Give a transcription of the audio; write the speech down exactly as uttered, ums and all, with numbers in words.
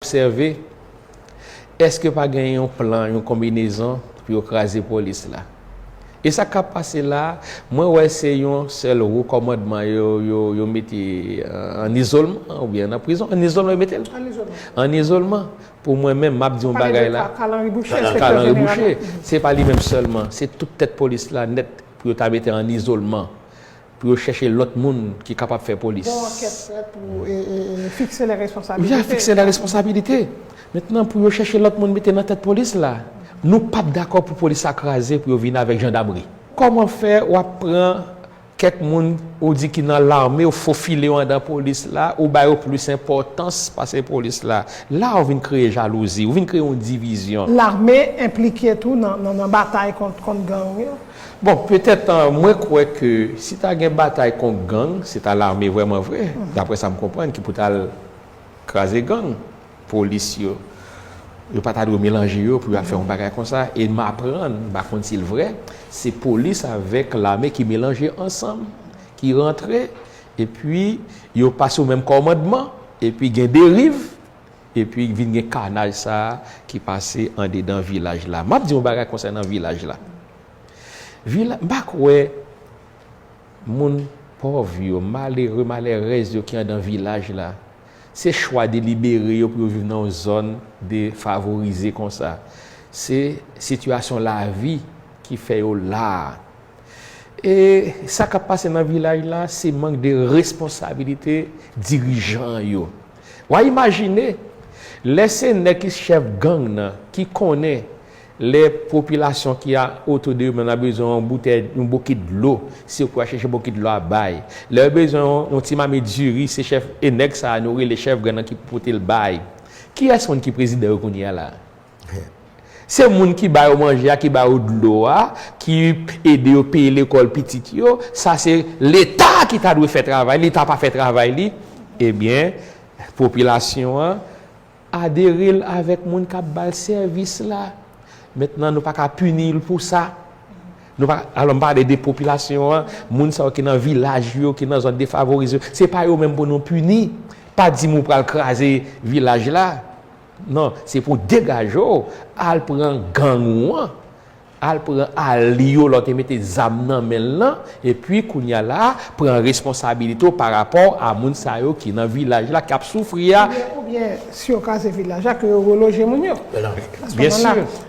obsève, èske pa gen yon plan, yon konbinezon pou yo kraze polis la? E sa k ap pase la, mwen wè se yon sèl wo kòmandman yo, yo, yo mete an, an izolman, oubyen nan prizon, an izolman yo mete l. An izolman. Pou mwen menm, m ap di yon bagay la. Carl Henry Boucher, Carl Henry Boucher, se pa li menm sèlman, se tout tèt polis la nèt pou yo ta mete an izolman, pou yo chèche lòt moun ki kapab fè polis. Bon ankèt fèt pou e, e, e, fikse lè responsabilite. Wi, fikse lè responsabilite. Mentnan, pou yo chèche lòt moun mete nan tèt polis la. Nou p ap dakò pou polis la kraze, pou yo vin avèk jandamri. Kòman fè w ap pran kèk moun ou di ki nan lame, ou fofile yo anndan polis la, ou ba yo plis enpòtans pase polis la? La, ou vin kreye jalouzi, ou vin kreye yon divizyon. Lame enplike tou nan, nan, nan batay kont, kont gang yo. Bon, petèt, mwen kwè ke si ta gen batay kont gang, se ta lame vrèman vre, daprè sa m konprann, ki pou t al kraze gang. Polis yo, yo pa ta dwe melanje yo pou yo al fè yon bagay konsa. E m aprann, m pa konn si l vrè, se polis avèk lame ki melanje ansanm, ki rantre, epi yo pase yo menm kòmandman, epi gen deriv, epi vin gen kanaj sa a ki pase andedan vilaj la. M ap di yon bagay konsènan vilaj la. Vila, m pa kwè moun pòv yo, malere, malèrèz yo ki andan vilaj la, se chwa delibere yo pou yo viv nan yon zòn defavorize konsa. Se sitiyasyon lavi ki fè yo la a. E sa k ap pase nan vilaj la, se mank de responsabilite dirijan yo. W a imajine, lè se nèg ki chèf gang nan, ki konnen lè popilasyon ki a otou de yo menm nan bezwen yon boutèy, yon bokit dlo, se yo pou al chèche bokit dlo a bay. Lè yo bezwen yon, yon ti mamit diri, se chèf, e nèg sa a nou rele chèf gang nan ki pou pote l bay. Kiyès konn ki prezidan yo kounye a la? Se moun ki ba yo manje a, ki ba yo dlo a, ki ede yo peye lekòl pitit yo, sa se Leta ki ta dwe fè travay, Leta pa fè travay li, ebyen, popilasyon an adere l avèk moun k ap ba l sèvis la. Mentnan, nou pa ka pini l pou sa. Nou pa, alò, m pale de popilasyon an, moun sa yo ki nan vilaj yo, ki nan zòn defavorize yo, se pa yo menm pou nou pini. Pa di m ou pral kraze vilaj la. Non, se pou degaje w, al pran gang ou an, al pran ali yo lè w te mete zam nan men l lan, epi kounye a la, pran responsabilite w pa rapò a moun sa yo ki nan vilaj la, k ap soufri a. Oubyen, oubyen, si yo kraze vilaj la, ke yo reloje moun yo. Byen si.